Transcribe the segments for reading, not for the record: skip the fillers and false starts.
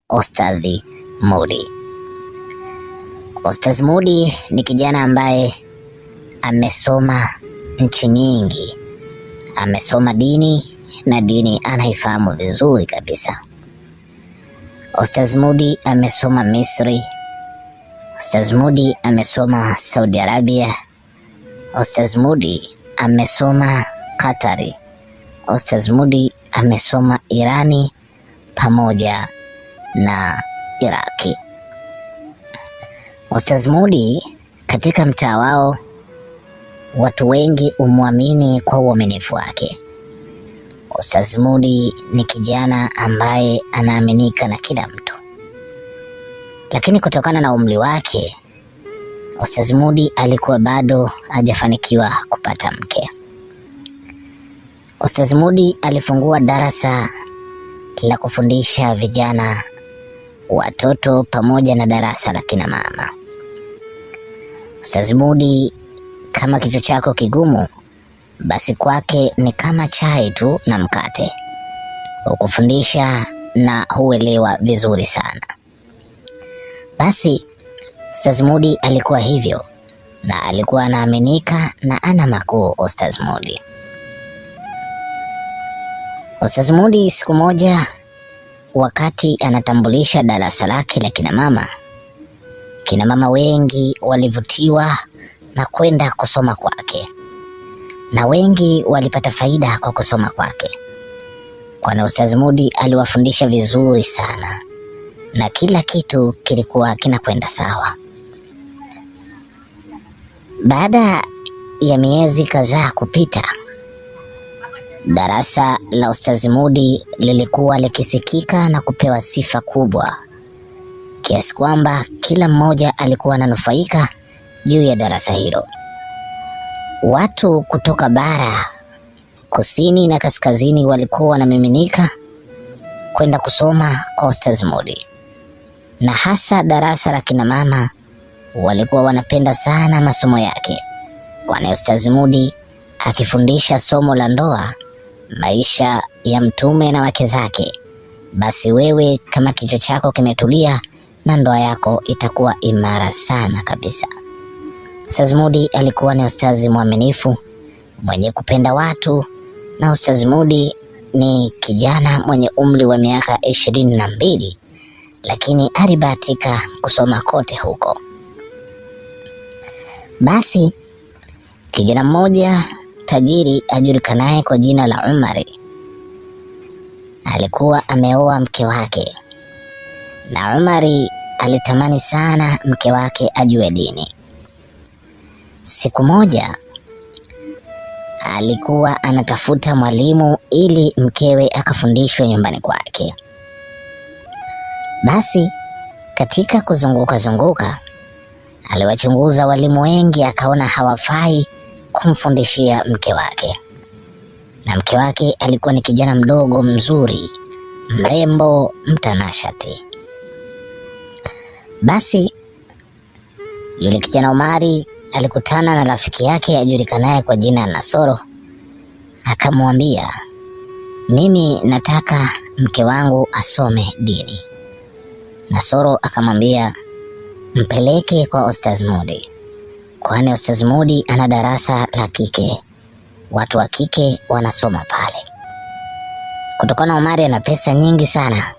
Ostadhi Mudi. Ostadhi Mudi ni kijana ambaye amesoma nchi nyingi, amesoma dini na dini anaifahamu vizuri kabisa. Ostaz Mudi amesoma Misri, Ostaz Mudi amesoma Saudi Arabia, Ostaz Mudi amesoma Qatari, Ostaz Mudi amesoma Irani pamoja na Iraki. Ostaz Mudi katika mtaa wao watu wengi umwamini kwa uaminifu wake. Ostaz Mudi ni kijana ambaye anaaminika na kila mtu, lakini kutokana na umri wake Ostaz Mudi alikuwa bado hajafanikiwa kupata mke. Ostaz Mudi alifungua darasa la kufundisha vijana, watoto pamoja na darasa la kina mama. Ostaz Mudi, kama kichwa chako kigumu, basi kwake ni kama chai tu na mkate, hukufundisha na huelewa vizuri sana. Basi Ostaz Mudi alikuwa hivyo na alikuwa anaaminika na ana makuu. Ostaz Mudi. Ostaz Mudi siku moja, wakati anatambulisha darasa lake la kina mama, kina mama wengi walivutiwa na kwenda kusoma kwake, na wengi walipata faida kwa kusoma kwake, kwani Ostaz Mudi aliwafundisha vizuri sana na kila kitu kilikuwa kinakwenda sawa. Baada ya miezi kadhaa kupita, darasa la Ostaz Mudi lilikuwa likisikika na kupewa sifa kubwa kiasi kwamba kila mmoja alikuwa ananufaika juu ya darasa hilo. Watu kutoka bara, kusini na kaskazini walikuwa wanamiminika kwenda kusoma kwa Ostaz Mudi, na hasa darasa la kina mama walikuwa wanapenda sana masomo yake, kwani Ostaz Mudi akifundisha somo la ndoa, maisha ya mtume na wake zake, basi wewe kama kichwa chako kimetulia na ndoa yako itakuwa imara sana kabisa. Ostaz Mudi alikuwa ni ustazi mwaminifu mwenye kupenda watu, na Ostaz Mudi ni kijana mwenye umri wa miaka 22, lakini alibahatika kusoma kote huko. Basi kijana mmoja tajiri ajulikanaye kwa jina la Umari alikuwa ameoa mke wake, na Umari alitamani sana mke wake ajue dini. Siku moja alikuwa anatafuta mwalimu ili mkewe akafundishwe nyumbani kwake. Basi katika kuzunguka zunguka aliwachunguza walimu wengi, akaona hawafai kumfundishia mke wake. Na mke wake alikuwa ni kijana mdogo mzuri, mrembo, mtanashati. Basi yule kijana Omari alikutana na rafiki yake ajulikanaye kwa jina Nasoro, akamwambia, mimi nataka mke wangu asome dini. Nasoro akamwambia, mpeleke kwa Ostaz Mudi, kwani Ostaz Mudi ana darasa la kike, watu wa kike wanasoma pale. Kutokana Omari ana pesa nyingi sana,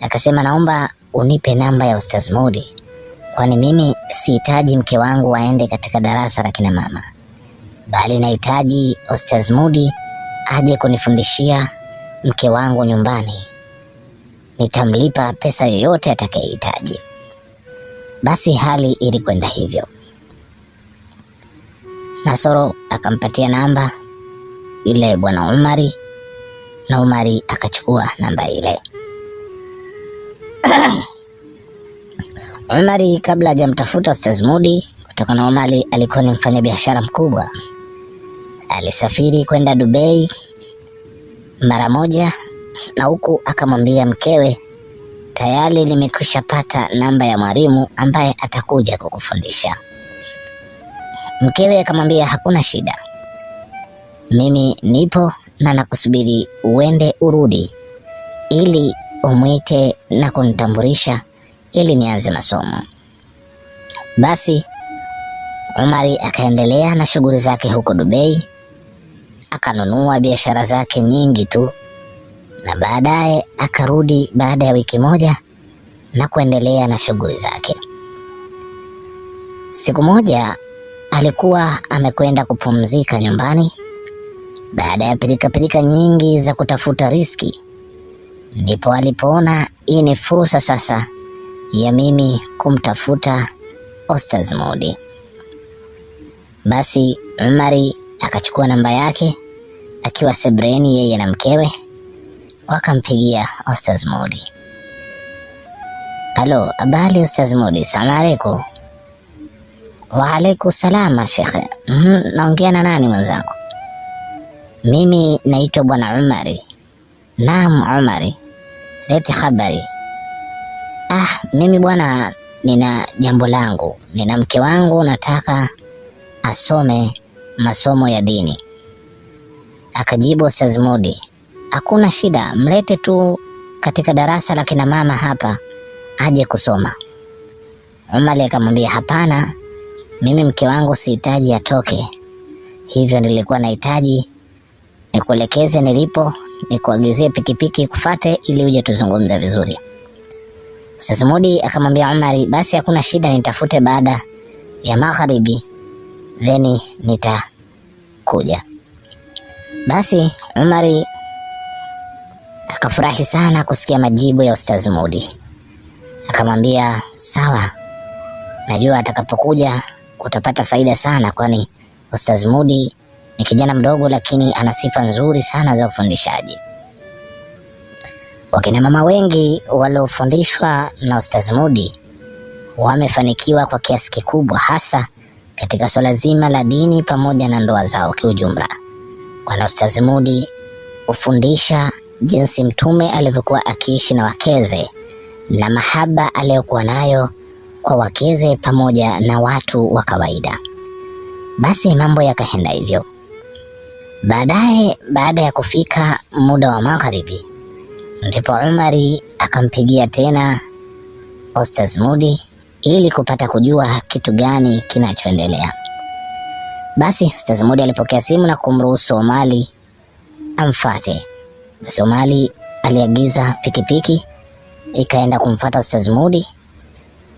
akasema naomba unipe namba ya Ostaz Mudi, kwani mimi sihitaji mke wangu aende katika darasa la kina mama, bali nahitaji Ostaz Mudi aje kunifundishia mke wangu nyumbani. Nitamlipa pesa yoyote atakayehitaji. Basi hali ilikwenda hivyo. Nasoro akampatia namba yule bwana Umari, na Umari akachukua namba ile. Umari kabla hajamtafuta Ostaz Mudi, kutokana na Umari alikuwa ni mfanyabiashara mkubwa, alisafiri kwenda Dubai mara moja, na huku akamwambia mkewe, tayari nimekwishapata namba ya mwalimu ambaye atakuja kukufundisha. Mkewe akamwambia hakuna shida, mimi nipo na nakusubiri uende urudi ili umwite na kunitambulisha ili nianze masomo. Basi Umari akaendelea na shughuli zake huko Dubai, akanunua biashara zake nyingi tu, na baadaye akarudi baada ya wiki moja na kuendelea na shughuli zake. Siku moja alikuwa amekwenda kupumzika nyumbani baada ya pilikapilika nyingi za kutafuta riski, ndipo alipoona hii ni fursa sasa ya mimi kumtafuta Ostaz Mudi. Basi Umari akachukua namba yake akiwa sebreni, yeye na mkewe wakampigia Ostaz Mudi. Alo, habari Ostaz Mudi, salamu alaikum. Waalaikum salama shekhe. Naongea na nani mwenzangu? Mimi naitwa bwana Umari. Naam Umari, lete habari. Ah, mimi bwana nina jambo langu, nina mke wangu nataka asome masomo ya dini. Akajibu Ustaz Mudi, hakuna shida, mlete tu katika darasa la kina mama hapa aje kusoma. Umari akamwambia hapana, mimi mke wangu sihitaji atoke, hivyo nilikuwa nahitaji nikuelekeze nilipo, nikuagizie pikipiki kufate ili uje tuzungumze vizuri. Ustaz Mudi akamwambia Umari, basi hakuna shida, nitafute baada ya magharibi then nitakuja. Basi Umari akafurahi sana kusikia majibu ya Ustaz Mudi, akamwambia sawa, najua atakapokuja utapata faida sana, kwani Ustaz Mudi ni kijana mdogo, lakini ana sifa nzuri sana za ufundishaji. Wakina mama wengi waliofundishwa na Ustaz Mudi wamefanikiwa kwa kiasi kikubwa, hasa katika swala zima la dini pamoja na ndoa zao kiujumla. Bwana Ustaz Mudi hufundisha jinsi Mtume alivyokuwa akiishi na wakeze na mahaba aliyokuwa nayo kwa wakeze pamoja na watu wa kawaida. Basi mambo yakaenda hivyo. Baadaye, baada ya kufika muda wa magharibi, ndipo Umari akampigia tena Ostaz Mudi ili kupata kujua kitu gani kinachoendelea. Basi Ostaz Mudi alipokea simu na kumruhusu Omali amfate. Basi Omali aliagiza pikipiki ikaenda kumfata Ostaz Mudi,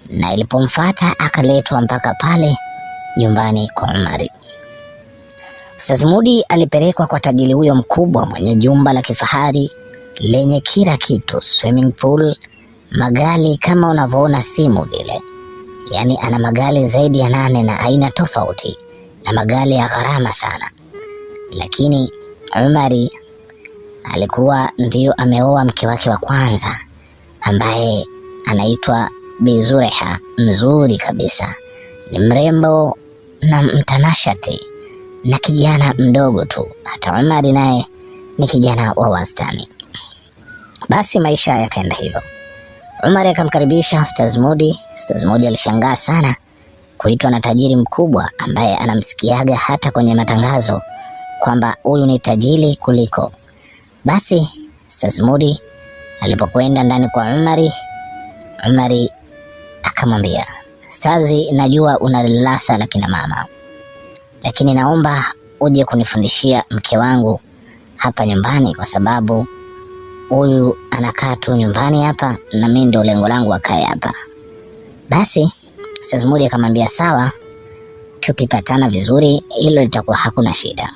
na ilipomfata akaletwa mpaka pale nyumbani kwa Umari. Ustaz Mudi alipelekwa kwa tajiri huyo mkubwa mwenye jumba la kifahari lenye kila kitu, swimming pool, magari kama unavyoona simu vile. Yaani ana magari zaidi ya 8 na aina tofauti na magari ya gharama sana. Lakini Umari alikuwa ndiyo ameoa mke wake wa kwanza ambaye anaitwa Bi Zureha, mzuri kabisa, ni mrembo na mtanashati na kijana mdogo tu. Hata Umari naye ni kijana wa wastani. Basi maisha yakaenda hivyo. Umari akamkaribisha Ustaz Mudi. Ustaz Mudi alishangaa sana kuitwa na tajiri mkubwa ambaye anamsikiaga hata kwenye matangazo kwamba huyu ni tajiri kuliko. Basi Ustaz Mudi alipokwenda ndani kwa Umari, Umari akamwambia, Stazi, najua una lilasa la kina mama, lakini naomba uje kunifundishia mke wangu hapa nyumbani, kwa sababu huyu anakaa tu nyumbani hapa na mimi ndio lengo langu akae hapa. Basi Ustaz Mudi akamwambia sawa, tukipatana vizuri hilo litakuwa hakuna shida.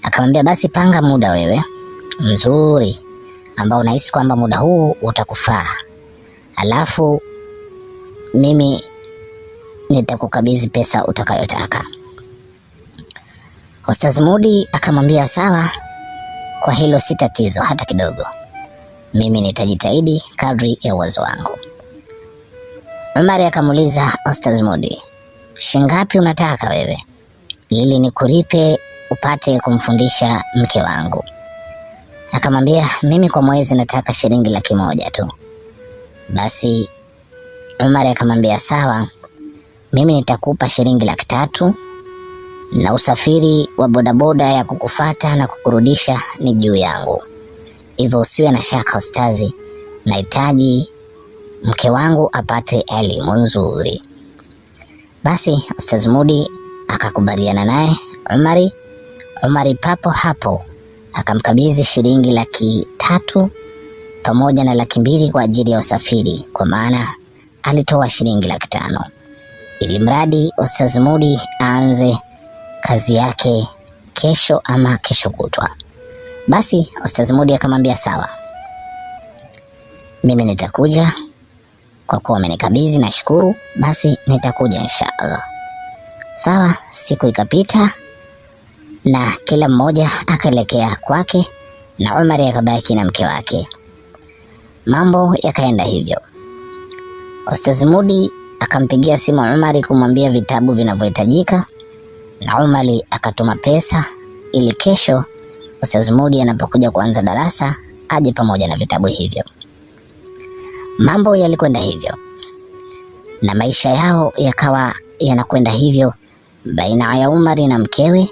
Akamwambia basi panga muda wewe mzuri ambao unahisi kwamba muda huu utakufaa, alafu mimi nitakukabidhi pesa utakayotaka. Ustaz Mudi akamwambia sawa, kwa hilo si tatizo hata kidogo, mimi nitajitahidi kadri ya uwezo wangu. Umari akamuuliza Ustaz Mudi, shingapi unataka wewe ili nikulipe upate kumfundisha mke wangu? Akamwambia mimi kwa mwezi nataka shilingi 100,000 tu. Basi Umari akamwambia sawa, mimi nitakupa shilingi 300,000 na usafiri wa bodaboda ya kukufata na kukurudisha ni juu yangu, hivyo usiwe na shaka ustazi, Nahitaji mke wangu apate elimu nzuri. Basi Ustaz Mudi akakubaliana naye Umari. Umari papo hapo akamkabidhi shilingi 300,000 pamoja na 200,000 kwa ajili ya usafiri, kwa maana alitoa shilingi 500,000 ili mradi Ustaz Mudi aanze kazi yake kesho ama kesho kutwa. Basi Ustaz Mudi akamwambia sawa, mimi nitakuja kwa kuwa umenikabidhi, nashukuru, basi nitakuja inshallah. Sawa, siku ikapita na kila mmoja akaelekea kwake na Umari akabaki na mke wake. Mambo yakaenda hivyo. Ustaz Mudi akampigia simu Umari kumwambia vitabu vinavyohitajika, na Umari akatuma pesa ili kesho Ustaz Mudi anapokuja kuanza darasa aje pamoja na vitabu hivyo. Mambo yalikwenda hivyo na maisha yao yakawa yanakwenda hivyo baina ya Umari na mkewe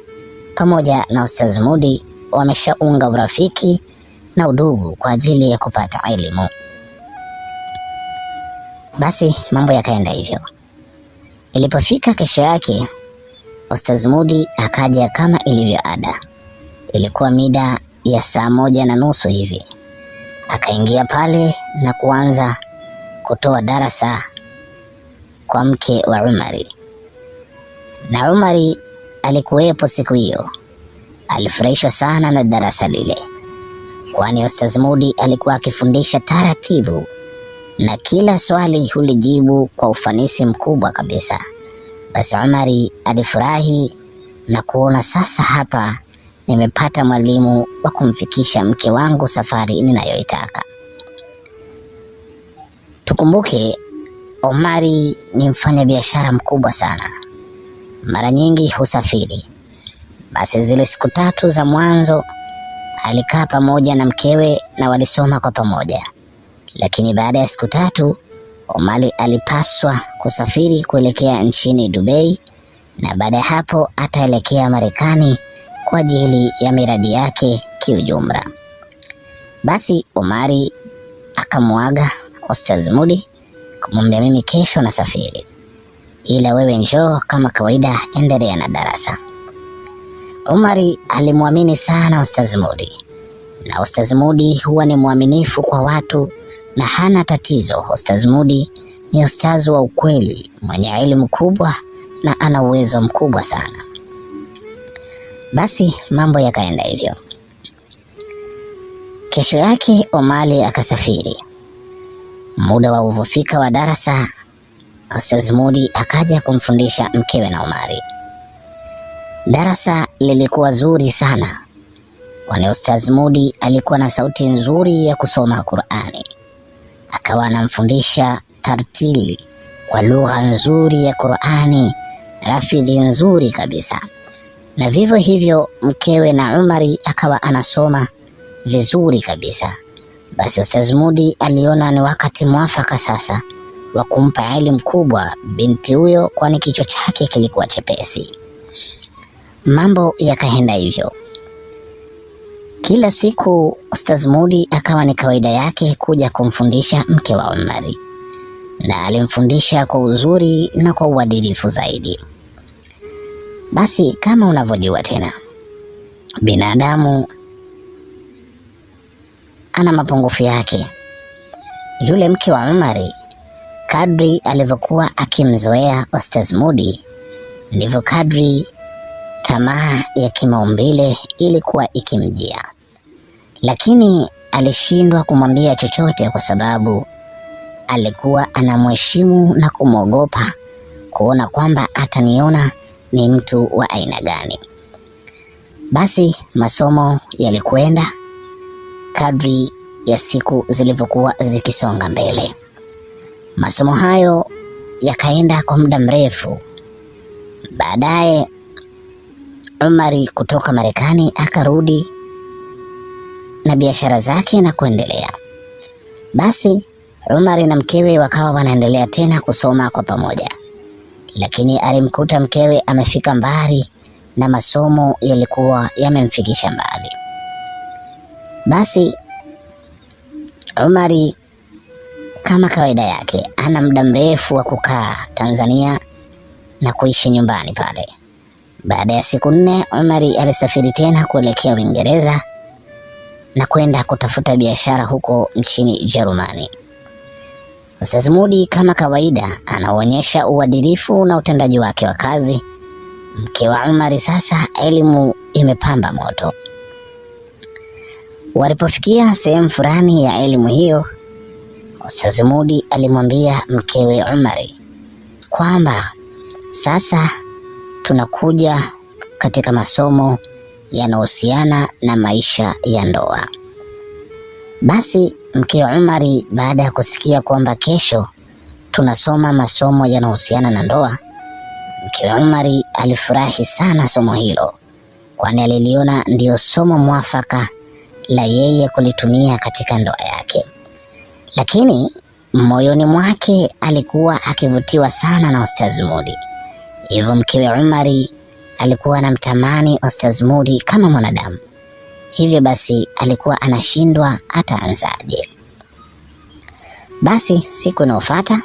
pamoja na Ustaz Mudi. Wameshaunga urafiki na udugu kwa ajili ya kupata elimu. Basi mambo yakaenda hivyo. Ilipofika kesho yake, Ustaz Mudi akaja kama ilivyo ada. Ilikuwa mida ya 1:30 hivi. Akaingia pale na kuanza kutoa darasa kwa mke wa Umari. Na Umari alikuwepo siku hiyo. Alifurahishwa sana na darasa lile, kwani Ustaz Mudi alikuwa akifundisha taratibu na kila swali hulijibu kwa ufanisi mkubwa kabisa. Basi Umari alifurahi na kuona sasa hapa nimepata mwalimu wa kumfikisha mke wangu safari ninayoitaka. Tukumbuke Omari ni mfanyabiashara mkubwa sana, mara nyingi husafiri. Basi zile siku 3 za mwanzo alikaa pamoja na mkewe na walisoma kwa pamoja, lakini baada ya siku 3 Omari alipaswa kusafiri kuelekea nchini Dubai, na baada ya hapo ataelekea Marekani kwa ajili ya miradi yake kiujumla. Basi Omari akamwaga Ustaz Mudi kumwambia, mimi kesho nasafiri, ila wewe njoo kama kawaida, endelea na darasa. Omari alimwamini sana Ustaz Mudi, na Ustaz Mudi huwa ni mwaminifu kwa watu na hana tatizo. Ustaz Mudi ni ustaz wa ukweli, mwenye elimu kubwa na ana uwezo mkubwa sana. Basi mambo yakaenda hivyo. Kesho yake Omari akasafiri. Muda wa uvofika wa darasa, Ustaz Mudi akaja kumfundisha mkewe na Omari. Darasa lilikuwa zuri sana, kwani Ustaz Mudi alikuwa na sauti nzuri ya kusoma Qur'ani. Akawa anamfundisha tartili kwa lugha nzuri ya Qur'ani, rafidhi nzuri kabisa. Na vivyo hivyo mkewe na Umari akawa anasoma vizuri kabisa. Basi Ustaz Mudi aliona ni wakati mwafaka sasa wa kumpa elimu kubwa binti huyo, kwani kichwa chake kilikuwa chepesi. Mambo yakaenda hivyo. Kila siku Ustaz Mudi akawa ni kawaida yake kuja kumfundisha mke wa Umari, na alimfundisha kwa uzuri na kwa uadilifu zaidi. Basi kama unavyojua tena, binadamu ana mapungufu yake. Yule mke wa Umari kadri alivyokuwa akimzoea Ustaz Mudi, ndivyo kadri tamaa ya kimaumbile ilikuwa ikimjia. Lakini alishindwa kumwambia chochote kwa sababu alikuwa anamheshimu na kumwogopa, kuona kwamba ataniona ni mtu wa aina gani. Basi masomo yalikwenda kadri ya siku zilivyokuwa zikisonga mbele. Masomo hayo yakaenda kwa muda mrefu. Baadaye Umari kutoka Marekani akarudi na biashara zake na kuendelea. Basi Umari na mkewe wakawa wanaendelea tena kusoma kwa pamoja. Lakini alimkuta mkewe amefika mbali na masomo yalikuwa yamemfikisha mbali. Basi Umari Kama kawaida yake, ana muda mrefu wa kukaa Tanzania na kuishi nyumbani pale. Baada ya siku 4, Omari alisafiri tena kuelekea Uingereza na kwenda kutafuta biashara huko nchini Jerumani. Ustaz Mudi kama kawaida anaonyesha uadilifu na utendaji wake wa kazi. Mke wa Umari sasa elimu imepamba moto. Walipofikia sehemu fulani ya elimu hiyo, Ustaz Mudi alimwambia mkewe Umari kwamba sasa tunakuja katika masomo yanayohusiana na maisha ya ndoa. Basi mke Umari baada ya kusikia kwamba kesho tunasoma masomo yanayohusiana na ndoa, mke Umari alifurahi sana somo hilo, kwani aliliona ndiyo somo mwafaka la yeye kulitumia katika ndoa yake. Lakini moyoni mwake alikuwa akivutiwa sana na Ustaz Mudi. Hivyo mkewe Umari alikuwa anamtamani Ustaz Mudi kama mwanadamu. Hivyo basi alikuwa anashindwa ataanzaje. Basi siku inayofuata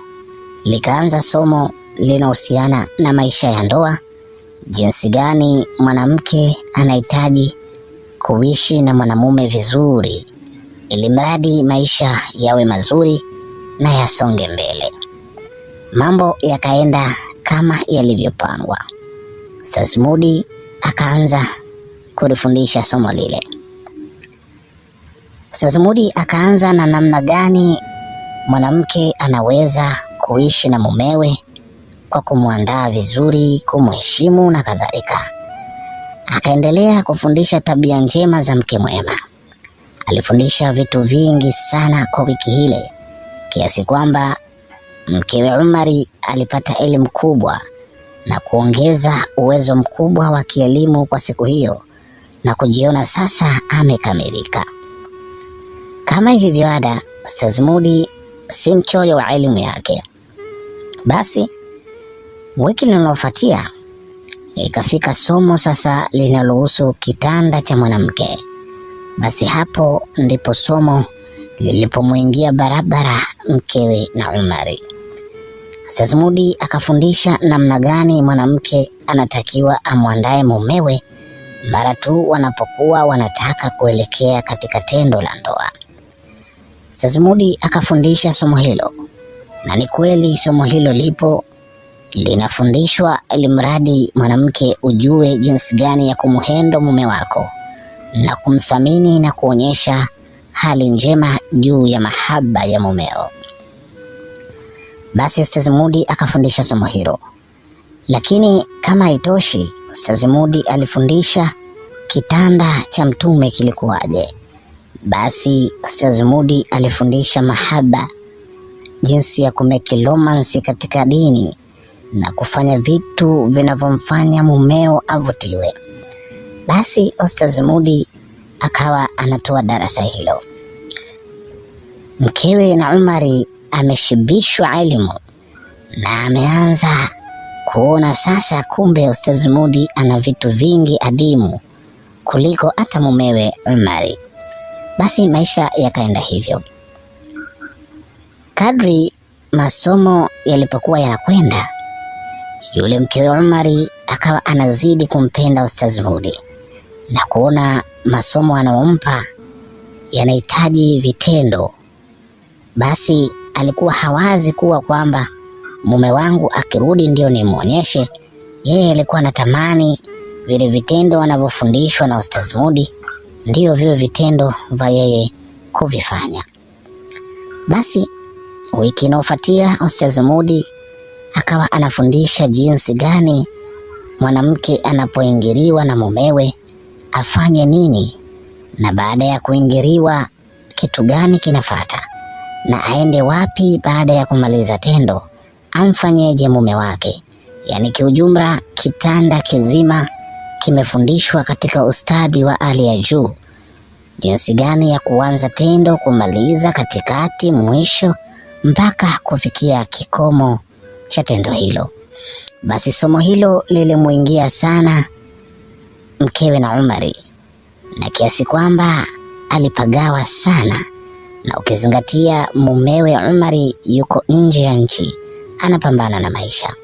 likaanza somo linahusiana na maisha ya ndoa, jinsi gani mwanamke anahitaji kuishi na mwanamume vizuri, ili mradi maisha yawe mazuri na yasonge mbele. Mambo yakaenda kama yalivyopangwa. Ustaz Mudi akaanza kulifundisha somo lile. Ustaz Mudi akaanza na namna gani mwanamke anaweza kuishi na mumewe kwa kumwandaa vizuri, kumheshimu na kadhalika. Akaendelea kufundisha tabia njema za mke mwema. Alifundisha vitu vingi sana kwa wiki ile, kiasi kwamba mkewe Umari alipata elimu kubwa na kuongeza uwezo mkubwa wa kielimu kwa siku hiyo na kujiona sasa amekamilika. Kama ilivyo ada, Ustaz Mudi si mchoyo wa elimu yake. Basi wiki linalofuatia ikafika somo sasa linalohusu kitanda cha mwanamke. Basi hapo ndipo somo lilipomwingia barabara mkewe na Umari. Ustaz Mudi akafundisha namna gani mwanamke anatakiwa amwandae mumewe mara tu wanapokuwa wanataka kuelekea katika tendo la ndoa. Ustaz Mudi akafundisha somo hilo, na ni kweli somo hilo lipo linafundishwa, ili mradi mwanamke ujue jinsi gani ya kumhendo mume wako na kumthamini na kuonyesha hali njema juu ya mahaba ya mumeo. Basi Ustaz Mudi akafundisha somo hilo, lakini kama haitoshi, Ustaz Mudi alifundisha kitanda cha mtume kilikuwaje. Basi Ustaz Mudi alifundisha mahaba, jinsi ya kumeki romance katika dini na kufanya vitu vinavyomfanya mumeo avutiwe. Basi Ustaz Mudi akawa anatoa darasa hilo. Mkewe na Umari ameshibishwa elimu na ameanza kuona sasa kumbe Ustaz Mudi ana vitu vingi adimu kuliko hata mumewe Umari. Basi maisha yakaenda hivyo. Kadri masomo yalipokuwa yanakwenda, yule mkewe Umari akawa anazidi kumpenda Ustaz Mudi na kuona masomo anayompa yanahitaji vitendo. Basi alikuwa hawazi kuwa kwamba mume wangu akirudi ndio nimwonyeshe. Yeye alikuwa anatamani vile vitendo anavyofundishwa na Ustaz Mudi ndiyo vile vitendo vya yeye kuvifanya. Basi wiki inayofuatia Ustaz Mudi akawa anafundisha jinsi gani mwanamke anapoingiliwa na mumewe afanye nini, na baada ya kuingiliwa kitu gani kinafata, na aende wapi baada ya kumaliza tendo, amfanyeje mume wake. Yaani kiujumla kitanda kizima kimefundishwa katika ustadi wa hali ya juu, jinsi gani ya kuanza tendo, kumaliza, katikati, mwisho, mpaka kufikia kikomo cha tendo hilo. Basi somo hilo lilimuingia sana mkewe na Umari, na kiasi kwamba alipagawa sana na ukizingatia mumewe Umari yuko nje ya nchi anapambana na maisha.